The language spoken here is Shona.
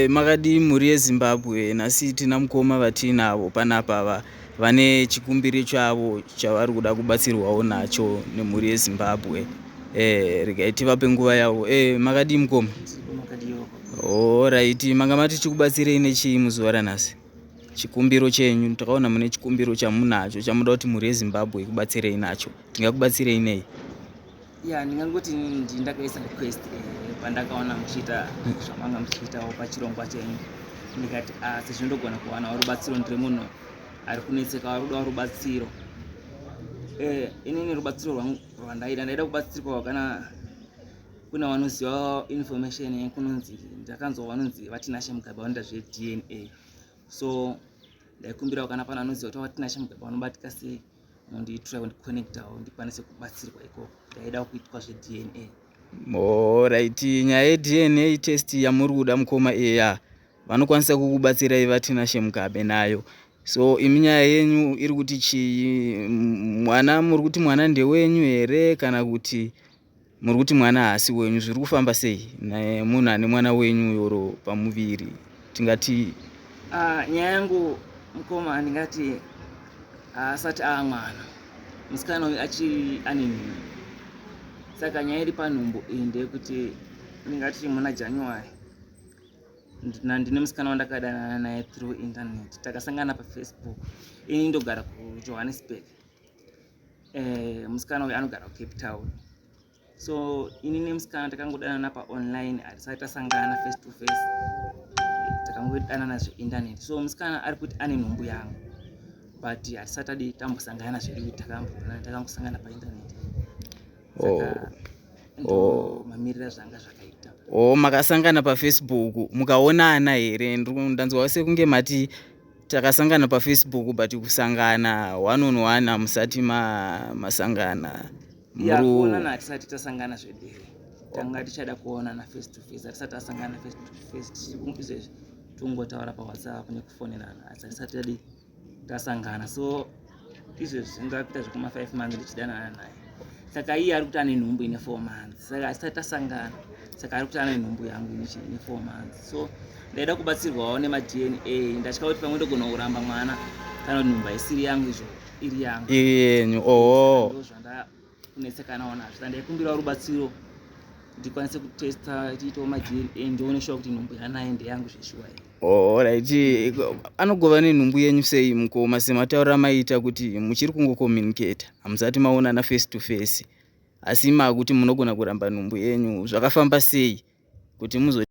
Makadii mhuri yeZimbabwe? Nhasi tina mukoma vatiinavo panapa ava vane chikumbiro chavo chavari kuda kubatsirwawo nacho nemhuri yeZimbabwe. Regai tivape nguva yavo. Makadii mukoma? Alright, manga mati tikubatsirei nechii muzuva ranhasi? Chikumbiro chenyu, takaona mune chikumbiro chamunacho chamuda kuti mhuri yeZimbabwe ikubatsirei nacho. Tingakubatsirei nei? Ya, ndingangoti ndakaisa request pandakaona muchiita zvamanga muchiitawo pachirongwa chenyu, ndikati ah, sezvo ndogona kuwanawo rubatsiro, ndiri munhu ari kunetseka, ari kudawo rubatsiro. Inini rubatsiro rwangu rwandaida, ndaida kubatsirwa kana kuna vanoziva information kunonzi, ndakanzwa vanonzi vaTinashe Mugabe vanoita zveDNA, so ndaikumbirawo kana pana anoziva kuti vaTinashe Mugabe vanobatika sei, munditry kundiconnectawo ndikwanise kubatsirwa ikoko. Ndaida kuitwa zveDNA. Alright, nyaya yeDNA test yamuri kuda mukoma, eya, vanokwanisa kukubatsirai vaTinashe Mugabe nayo. So imi nyaya yenyu iri kuti chii? Mwana, muri kuti mwana ndewenyu here kana kuti muri kuti mwana haasi wenyu? Zviri kufamba sei nemunhu ane mwana wenyu yoro pamuviri, tingati? Nyaya yangu mukoma, ndingati haasati aa mwana, musikana uyu achiri ane nhumbu. Saka nyaya iri panhumbu iyi ndeyekuti ndingati muna January ndine musikana wandakadanana naye through internet. Takasangana paFacebook. Ini ndogara kuJohannesburg, musikana uyu anogara kuCape Town. So ini nemusikana takangodanana paonline, hatisati tasangana face to face, takangodanana zveinternet. So musikana ari kuti ane nhumbu yangu, but hatisati tadi tambosangana zvedu, takangosangana painternet. Saka ndo mamiriro zvanga zvakaita. O, makasangana paFacebook, mukaonana here? Ndanzwa sekunge mati takasangana paFacebook, but kusangana one on one hamusati masangana. Ya, kuonana hatisati tasangana zvedere. Tanga tichada kuonana face to face, hatisati tasangana face to face. Izvezvi tongotaura paWhatsApp nekufonerana, asi hatisati tadi tasangana. So izvezvi ndakuita zvekuma 5 months ndichidanana naye. Saka iye ari kuti ane nhumbu ine 4 months, saka hatisati tasangana. Saka ari kuti ane nhumbu yangu ine 4 months. So ndaida kubatsirwawo nemaDNA. Ndatya kuti pamwe ndogona kuramba mwana kana kuti nhumbu haisiri yangu, izvo iri yangu. Iri yenyu, oho. Ndo zvandakunetsekanawo nazvo. Saka ndaikumbirawo rubatsiro ndikwanise kutesta, tiitewo maDNA, ndione shuwa kuti nhumbu yanaye ndeyangu zveshuwa iyi. Alright, anogova nenhumbu yenyu sei mukoma, sematauriro amaita kuti muchiri kungocommunicata, hamusati maonana face to face, asi makuti munogona kuramba nhumbu yenyu? Zvakafamba sei kuti muzo